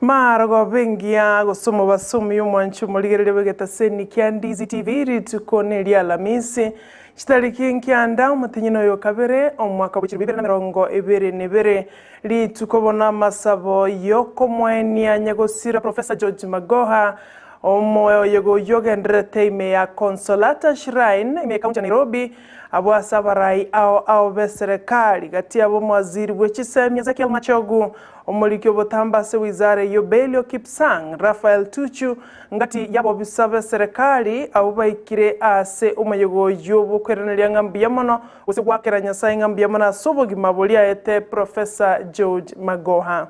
Marogoba engiya gose omobaso omuya omwanchi omorigereria bw'egetaseni kia Ndizi TV rituko neria Alamisi chitariki nkianda omotienyi oyo kabere omwaka bwe chilifu ibere na emerongo ebere na ebere rituko bono amasabo yokomoenia nyagosira Professor George Magoha omoyega oyio ogendererete ime ya Consolata Shrine ime ekaunti ya Nairobi Abwo ase abarai ao ao b'eserekari, gati yabo omowaziri bwe chisemi Ezekiel Machogu, omoriki obotambe ase wizara eyio Belio Kipsang, Raphael Tuchu, ngati y'abobisa b'eserekari abwo baikire ase omoyega oyio bw'okoiraneria ng'a mbuya mono gose goakera Nyasae ng'a mbuya mono ase obogima boria aete Professor George Magoha.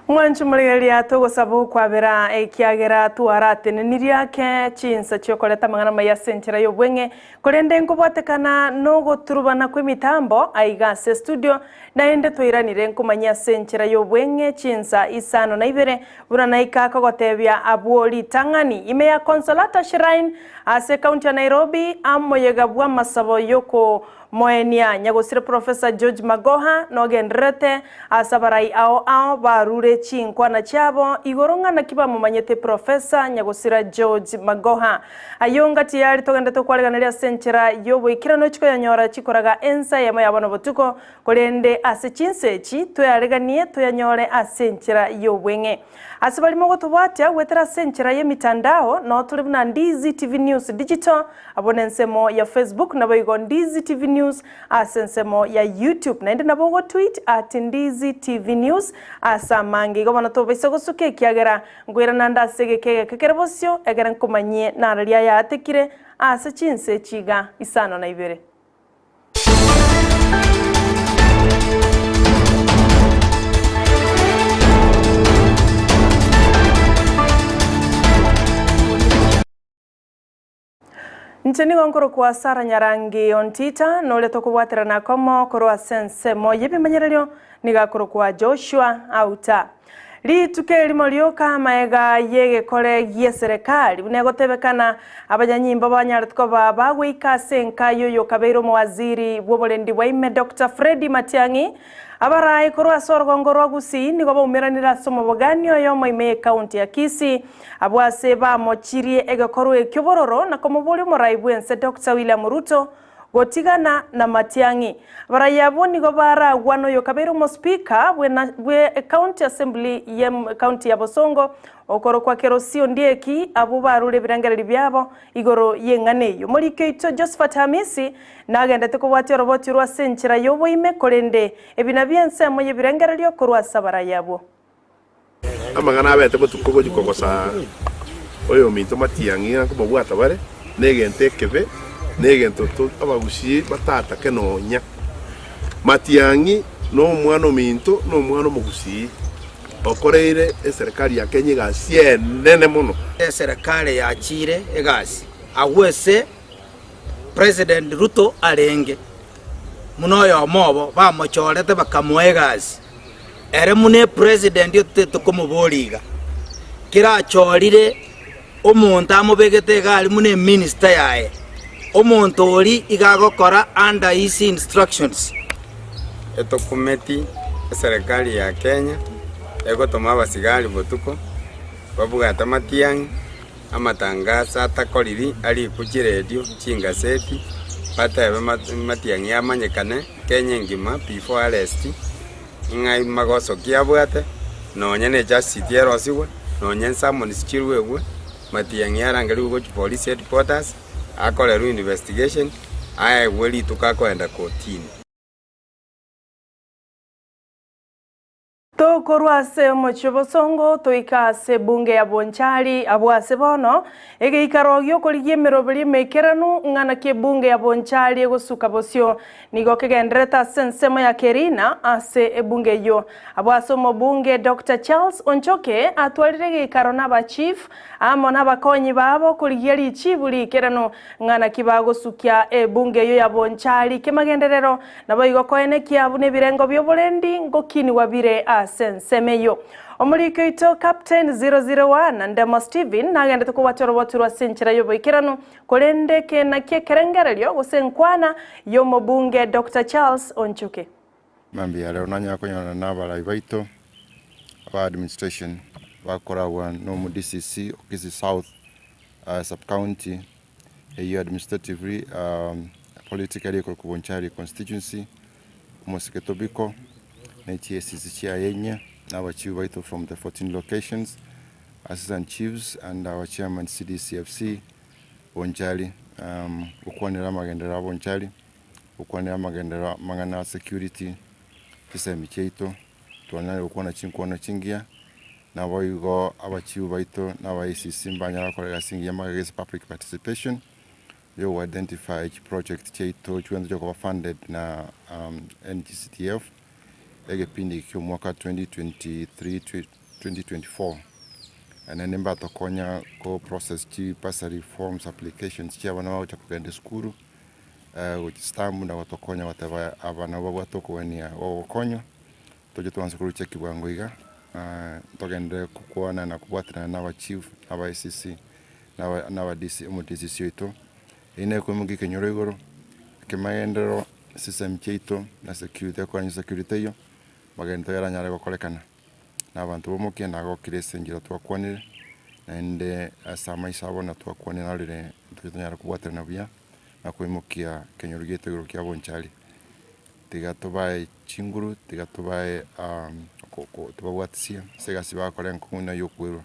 Mwanche omorigereria togosaba okwabera ekiagera twaratenenirie ake chinsa chiokoreta amang'ana amaya ase enchera y'obweng'e Korende nkobwatekana nogoturubana kw'emitambo aiga ase estudio, naende twairanire nkomanyia ase enchera y'obweng'e chinsa isano na ibere, buna naika kogotebia abwo ritang'ani ime ya Consolata Shrine ase ekaunti ya Nairobi amoyega bw'amasabo y'okomoenia nyagosire Professor George Magoha nogendererete Ase abarai ao ao barure chinkwana chiabo igoro ng'a naki bamomanyete Professor Nyagosira George Magoha. Ayio ngati yari togenderete kwareganeria ase enchera y'oboikeranu chikoyanyora chikoraga ensa eyemo ya bono botuko, korende ase chinsa echi tweareganie toyanyore ase enchera y'obweng'e. Ase baria mogotobwatia goetera ase enchera y'emitandao, noo tore buna Ndizi TV News Digital, abwo nensemo ya Facebook naboigo Ndizi TV News ase ensemo ya YouTube. Naende nabo ogotweet at Ndizi TV News ase amange. Igo bono tobaisa gosuka ekiagera nkoirana nde ase egeka egeke kere bosio egere nkomanyie nararia ayaatekire ase chinsa echi iga isano na ibere. Inche nigo nkorokwa Sarah Nyarangi Ontita, na oria tokobwaterana komo korwa ase ensemo y'ebimanyererio nigo akorokwa Joshua Auta. Rituko erimo rioka amaega y'egekore gi'eserekari buna egotebekana, abanyanyimbo banyarete koba bagoika ase enka y'oyokabeire omowaziri bw'oborendi bwa ime Doctor Freddy Matiang'i, Abarai korwa ase orogongo rwa Gusii nigo baumeranire ase omobogani oyomo ime y'ekaunti ya Kisii, abwo ase bamochirie egekorwa ekio bororo na komoboria omorai bw'ense Doctor William Ruto gotigana na Matiang'i. Abarai abwo nigo baragwa noyokabeire omospeaker bwe County Assembly ye county ya Bosongo okorokwa Kerosi Ondieki abwo barure ebirengererio biabo igoro y'eng'ana eyio. Omoriki oito Josephat Hamisi nagendete kobwatia oroboti orwo ase enchera y'oboime korende ebina bi'ensemo y'ebirengererio korwa ase abarai abwo. Amang'ana abete botuko gochia kogosa oyominto matiang'i ng'a nkomobwata bare, negento ekebe, negento to abagusii batatake nonya. Matiang'i nomwana ominto, nomwana omogusii, okoreire eserekari ya Kenya egasi enene mono. Eserekari yachiire egasi agwo ase President Ruto arenge, buna oyomo obo bamochorete bakamoa egasi. Ere buna epresident ototete komoboria iga, kera achorire omonto amobegete iga aria buna eminister yaye, omonto oria iga agokora under his instructions. Etokumeti eserekari ya Kenya egotoma abasigari botuko babwate amatiang'i, amatangaso atakoriri arikwe chiredio, chingaseti, batebe matiang'i amanyekane Kenya engima before arrest, ng'ai magoso ki abwate, nonye ne justice erosigwe, nonye summons chiruegwe, matiang'i arangerigwe gochia police headquarters, akorerwe investigation, aegwe rituko akoenda kotini. Tokorwa ase omochie obosongo toike ase ebunge ya Bonchari abwo ase bono egeikaro gi'okorigia emeroberi emeikeranu ng'a naki ebunge ya Bonchari egosuka bosio nigo kegendererete ase ensemo ya Kerina ase ebunge eyio. Abwo ase omobunge Doctor Charles Onchoke atwarire egeikaro naba chief amo nabakonyi babo korigia richibu riikeranu ng'a naki bagosukia ebunge eyio ya Bonchari kemagenderero Naboigo koenekia buna ebirengo bi'oborendi ngokinigwa bire ase ensemo eyio. Omoriki oito Captain 001 Ndemo Stephen nagendete kobwatia oroboti rwa ase enchera y'oboikeranu, korende eke nakio ekerengererio gose enkwana y'omobunge Doctor Charles Onchoke. Mambia rero nanyara konyorana na abarai baito aba administration bakoragwa na omo DCC o Kisii South sub county eyio administratively politically ekorokwa Bonchari constituency, omosike Tobiko ne chiesisi chiaye inye na abachief baito from the 14 locations, assistant chiefs and our chairman CDCFC Bonchari gokwanera amagenderero a Bonchari, gokwanera amagenderero amang'ana a security, chisemi chiaito, twanyare gokwana chinkwana chingiya. Naboigo abachiu baito na aba ACC mbanyare gokora egasi engiya magega ase public participation yogo identify chiproject chiaito chigoenda chiokoba funded na NGCDF egepindi eke kia omwaka 2023 2024. Naende mbatokonya ko process chi bursary forms applications chia abana bagocha kogenda esukuru gochi stamp na gotokonya goteba aba nabo babwate okogania gwa gokonywa. Toche twanse korusia kibwango iga, togenderere kokwana na kobwaterana na abachief, na aba ACC, na aba DC, omo DCC oito, eyio nere koimokia ekenyoro igoro, ekemagenderero, system chiaito, na security ekorania security teiyo, magento yaranyare gokorekana. Na abanto bomokia nagokire ase enchera twakwanire, naende ase amaiso abo na twakwanire narorire toche tonyare kobwaterana buya, na koimokia ekenyoro giaito igoro kia Bonchari. Tiga tobae chinguru, tiga tobae tobabwatisie ase egasi bagokora enkong'u na ey'okwerwa.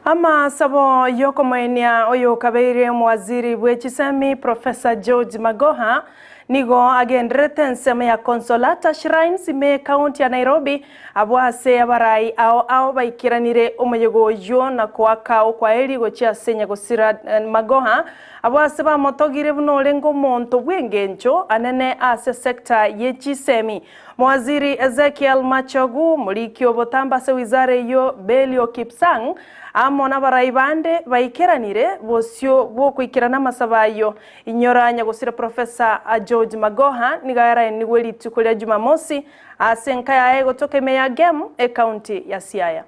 Amasabo y'okomoenia oyokabeire omowaziri bwe chisemi Professor George Magoha nigo agendererete ensemo ya Consolata Shrines ime ekaunti ya Nairobi abwo ase abarai ao ao baikeranire omoyega oyio na koaka okwaeri gochia ase nyagosira Magoha Abwo ase bamotogire buna orenge omonto bw'engencho anene ase sector ye chisemi. Mowaziri Ezekiel Machogu, omoriki obotambe ase wizara eyio Belio Kipsang, amo nabarai bande baikeranire bosio bw'okoikerana amasabo ayio. Inyora nyagosira Professor George Magoha nigo araenigwe rituko ria Jumamosi ase enka yaye gotoka ime ya Gem, ecounty ya Siaya.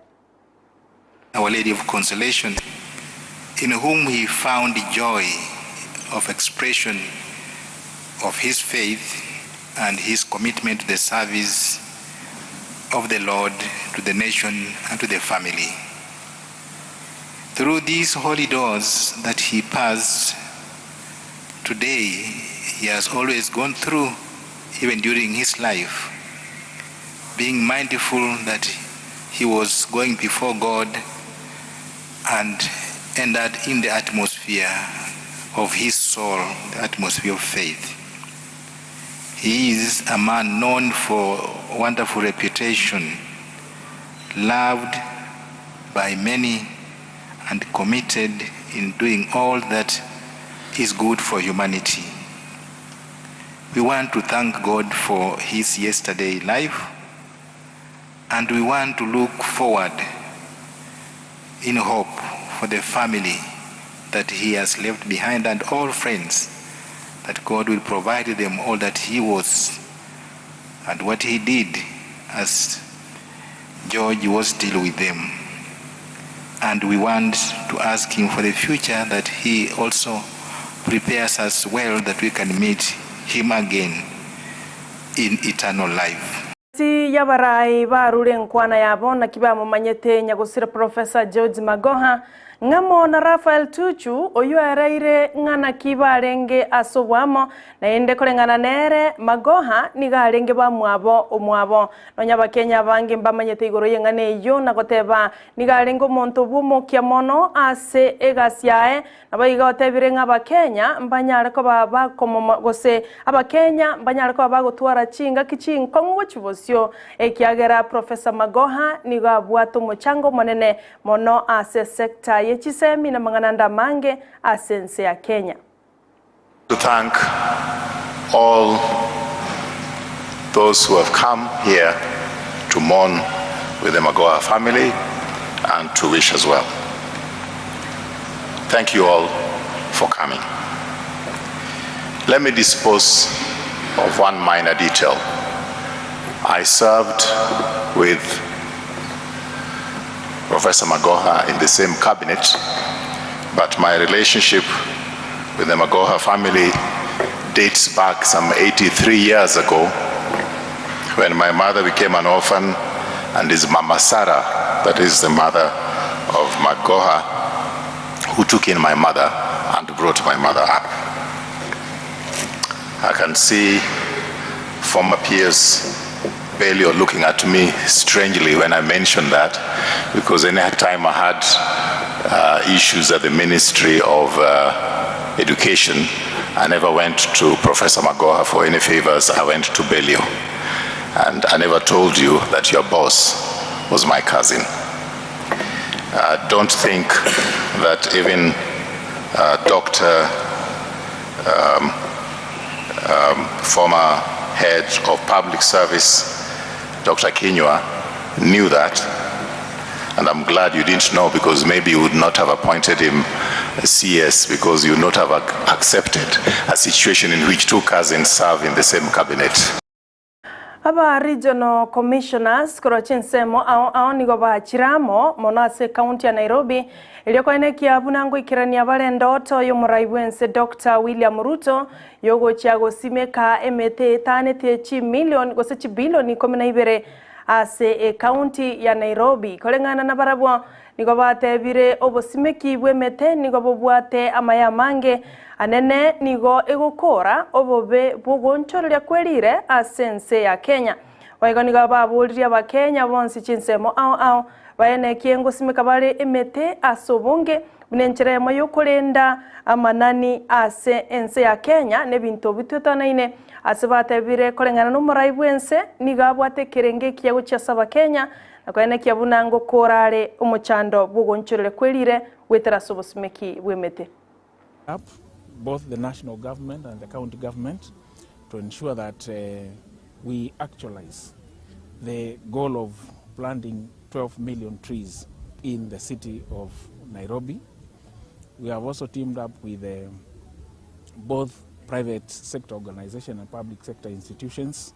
Our Lady of Consolation, in whom he found joy of expression of his faith and his commitment to the service of the Lord, to the nation, and to the family. Through these holy doors that he passed today, he has always gone through, even during his life, being mindful that he was going before God and entered in the atmosphere of his soul, the atmosphere of faith. He is a man known for wonderful reputation, loved by many and committed in doing all that is good for humanity. We want to thank God for his yesterday life and we want to look forward in hope for the family that he has left behind and all friends that God will provide them all that he was and what he did as George was still with them. And we want to ask him for the future that he also prepares us well that we can meet him again in eternal life. Ati y'abarai barure enkwana yabo naki bamomanyete nyagosira Professor George Magoha. Ng'amo na Raphael Tuju, oyio aereire ng'a naki barenge ase oboamo, naende koreng'ana nere, Magoha nigo arenge bamwabo omwabo. Nonya Abakenya abange mbamanyete igoro y'eng'ana eyio na goteba nigo arenge omonto bw'omokia mono ase egasi yaye, Naboigo otebire ng'a Abakenya mbanyare koba bakomoma gose Abakenya mbanyare koba bagotwara chingaki chinkong'u gochia bosio, ekiagera Professor Magoha nigo abwate omochango omonene mono ase esector ye chisemi na amang'ana ande amange ase ense ya Kenya. To thank all those who have come here to mourn with the Magoha family and to wish us well. Thank you all for coming. Let me dispose of one minor detail. I served with Professor Magoha in the same cabinet, but my relationship with the Magoha family dates back some 83 years ago when my mother became an orphan and is Mama Sarah, that is the mother of Magoha, who took in my mother and brought my mother up. I can see former peers Belio looking at me strangely when I mention that, because any time I had uh, issues at the Ministry of uh, Education, I never went to Professor Magoha for any favors. I went to Belio. And I never told you that your boss was my cousin. Uh, don't think that even uh, Dr. Um, um, former head of public service, Dr. Kinyua, knew that. And I'm glad you didn't know because maybe you would not have appointed him a CS because you would not have accepted a situation in which two cousins serve in the same cabinet. Aba Regional Commissioners korwa chinsemo ao ao nigo bachire amo mono ase ekaunti ya Nairobi erio koenekia buna ngoikerania bare endoto y'omorai bwense Doctor William Ruto yogochia gosimeka emete etanetie chimilion gose chibilion ikomi na ibere ase ekaunti ya Nairobi. Koreng'ana nabarabwo Nigo batebire, Obosimeki bw'emete nigo bobwate amaya amange, anene nigo egokoora obobe bw'ogoonchoreria kwe riire ase ense ya Kenya. Boigo nigo baboririe Abakenya bonsi chinsemo ao ao baenekie ngosimeka bare emete ase obonge buna enchera eyemo y'okorenda amanani ase ense ya Kenya na ebinto bitwetanaine. Ase batebire koreng'ana nomorai bw'ense nigo abwate ekerengo ekiya gochia ase Abakenya Na koenekia buna ngokora are omochando bw'ogoonchoreria kwerire goetera ase obosimeki bw'emete. Up both the national government and the county government to ensure that we actualize the goal of planting 12 million trees in the city of Nairobi. We have also teamed up with uh, both private sector organization and public sector institutions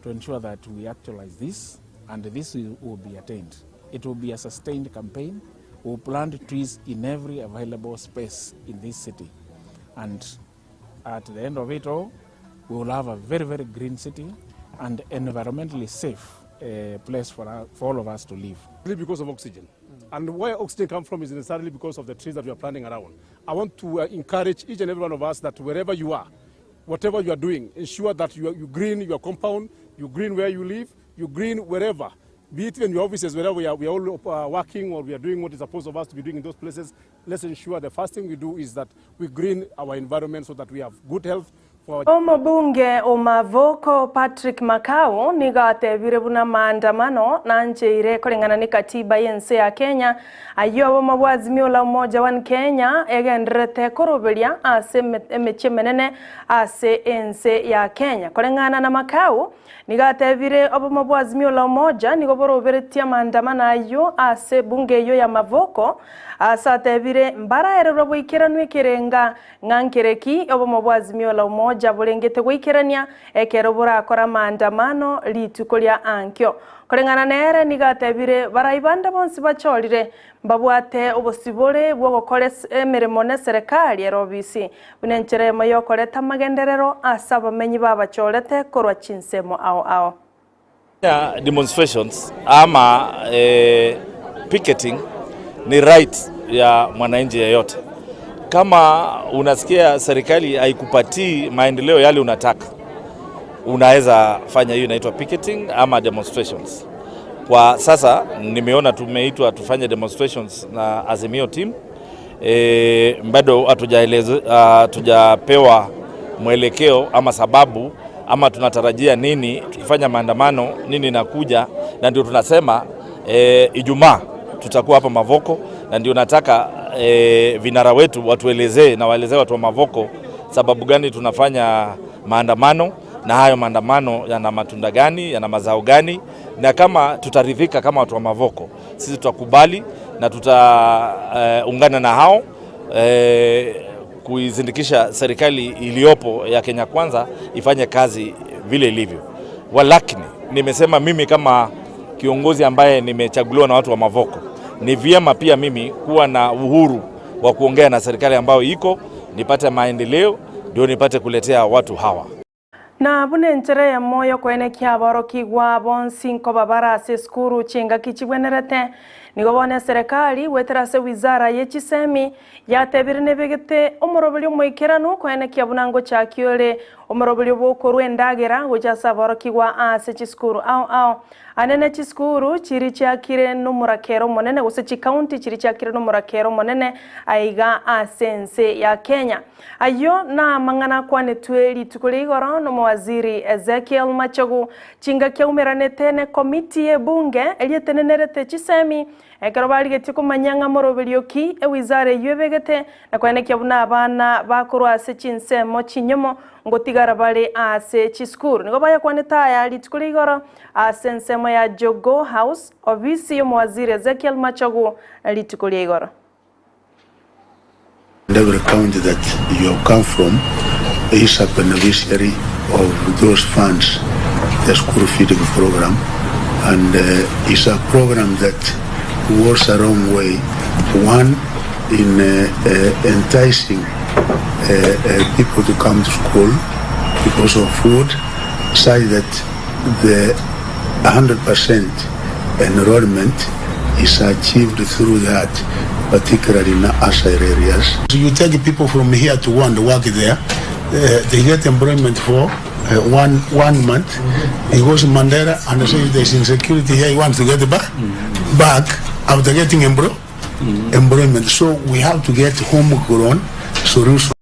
to ensure that we actualize this and this will, will be attained. It will be a sustained campaign. We'll plant trees in every available space in this city. And at the end of it all, we will have a very, very green city and environmentally safe uh, place for, our, for all of us to live. Because of oxygen. And where oxygen comes from is necessarily because of the trees that we are planting around. I want to uh, encourage each and every one of us that wherever you are, whatever you are doing, ensure that you, you green your compound, you green where you live, you green wherever. Be it in your offices, wherever we are, we are all uh, working or we are doing what is supposed of us to be doing in those places, let's ensure the first thing we do is that we green our environment so that we have good health for our Omobunge o Mavoko Patrick Makau nigo atebire buna maandamano nancheire koreng'ana ne katiba y'ense ya Kenya Ayio obomo bwa Azimio la Umoja One Kenya egendererete koroberia ase emechie emenene ase ense ya Kenya. Koreng'ana na Makau, nigo atebire obomo bwa Azimio la Umoja nigo boroberetie amaandamano ayio ase ebunge eyio ya Mavoko ase atebire mbaraererwe boikeranu ekerenga ng'a nkereki obomo bwa Azimio la Umoja borengete goikerania ekero borakore amaandamano rituko ria ankio. Koreng'ana nere nigo atebire, Barai bande bonsi bachorire mbabwate obosibore bw'ogokora emeremo neserekari ere obisi, buna enchera eyemo y'okoreta amagenderero ase abamenyi babachorete korwa chinsemo ao ao. Demonstrations ama picketing ni right. ya mwananchi yeyote. Kama unasikia serikali haikupatii maendeleo yale unataka, unaweza fanya hiyo inaitwa picketing ama demonstrations. Kwa sasa nimeona tumeitwa tufanye demonstrations na Azimio team. Bado hatujapewa mwelekeo ama sababu ama tunatarajia nini tukifanya maandamano, nini inakuja, na ndio tunasema Ijumaa tutakuwa hapa Mavoko, na ndio nataka vinara wetu watuelezee na waelezee watu wa Mavoko sababu gani tunafanya maandamano na hayo maandamano yana matunda gani, yana mazao gani, na kama tutaridhika kama watu wa Mavoko, sisi tutakubali na tutaungana na hao kuizindikisha serikali iliyopo ya Kenya Kwanza ifanye kazi vile ilivyo. Walakini nimesema mimi kama kiongozi ambaye nimechaguliwa na watu wa Mavoko, ni vyema pia mimi kuwa na uhuru wa kuongea na serikali ambayo iko, nipate maendeleo ndio nipate kuletea watu hawa. Na buna enchera ya moyo koenekia aborokigwa bonsi nkoba bare ase esukuru chingaki chibwenerete nigo bono eserekari gwetera ase wizara ya chisemi yatebire nebegete omoroberi omoikeranu koenekia buna ngochaki ore omoroberi bokorwa endagera gocha ase aborokigwa ase chisukuru ao ao anene chisukuru chiri chiakire nomorakero omonene gose chikaunti chiri chiakire nomorakero omonene aiga ase ense ya Kenya. Ayo na mang'ana akwanetwe rituko ria igoro nomowaziri Ezekiel Machogu chingaki aumeranete ne komiti ebunge erietenenerete chisemi ekero barigetie komanya ng'a moroberi oki ewizara eywo ebegete na koenekia buna abana bakorwa ase chinsemo chinyomo ngotigara bare ase chisukuru. Nigo bayakwanete aya rituko ria igoro ase ensemo ya Jogoo House ofisi y'omowaziri Ezekiel Machogu rituko ria igoro. And every county that you have come from is a beneficiary of those funds, the school feeding program, and it's a program that goes a long way. One, in enticing people to come to school because of food, such that the 100% enrollment is achieved through that, particularly in outside areas. So you take people from here to go and work there, they get employment for one month. He goes to Mandera and says there's insecurity here, he wants to get back after getting employment. So we have to get homegrown solutions.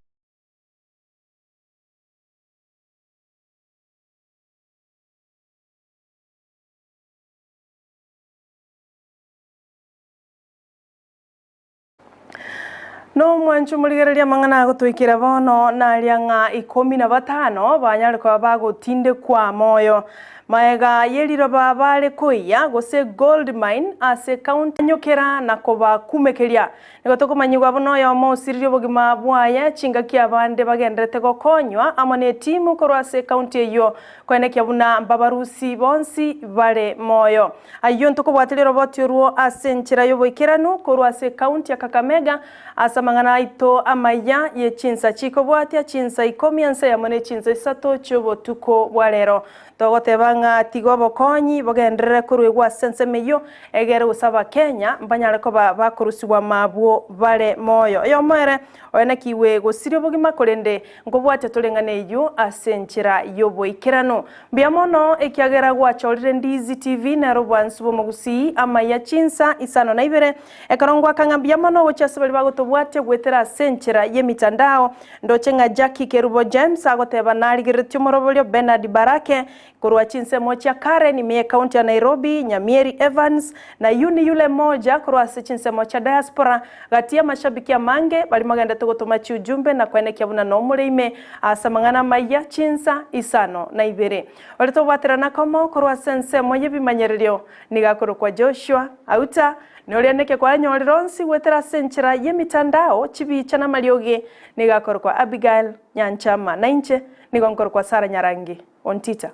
No mwancho murigereria mang'ana agotwikira bono naria ng'a 15 banyare koba bagotindekwa moyo maega yeriroba bare koiya gose gold mine ase county nyokera na kobakumekeria nigo tokomanyigwa bono oyomo osiririe obogima bwaye chingaki abande bagenderete gokonywa amo na etimu korwa ase county eywo koenekia buna mbabarusi bonsi bare moyo aywo ntokobwatiria roboti orwo ase enchera ya oboikeranu korwa ase county ya Kakamega ase amang'ana aito amaya ye chinsa chikobwatia chinsa 10 ense yamo na chinsa 3 chiobotuko bwa rero togoteba ng'a tiga obokonyi bogenderere korwa ase ensemo eywo egere gose abakenya mbanyare koba bakorusigwa mabwo bare moyo oyomo ere oenekiwe gosiria obogima korende nkobwatia toreng'ana eywo ase enchera ya oboikerano mbuya mono ekiagera gwachorire Ndizi TV nero bwansi bw'omogusii amaya chinsa 52 ekero ngwakang'a mbuya mono gochia ase baria bagotobwatia gwetera ase enchera ya emitandao ndoche ng'a Jackie Kerubo James agoteba narigereretie omoroborio Bernard Barake korwa chinsemo chia Karen ime county ya Nairobi Nyamieri Evans na yuni yule moja korwa ase chinsemo chia diaspora gati ya mashabiki amange bari magendete gotoma chiujumbe na kwenekia buna nomoreime ase amang'ana maya chinsa 52 ore tobwaterana komo korwa ase ensemo y'ebimanyererio nigakorokwa Joshua Auta norianeke kwanyorera onsi gwetera ase enchera ya emitandao chibicha na mariogi nigakorokwa Abigail Nyanchama na inche nigo nkorokwa Sara Nyarangi Ontita.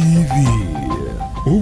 TV.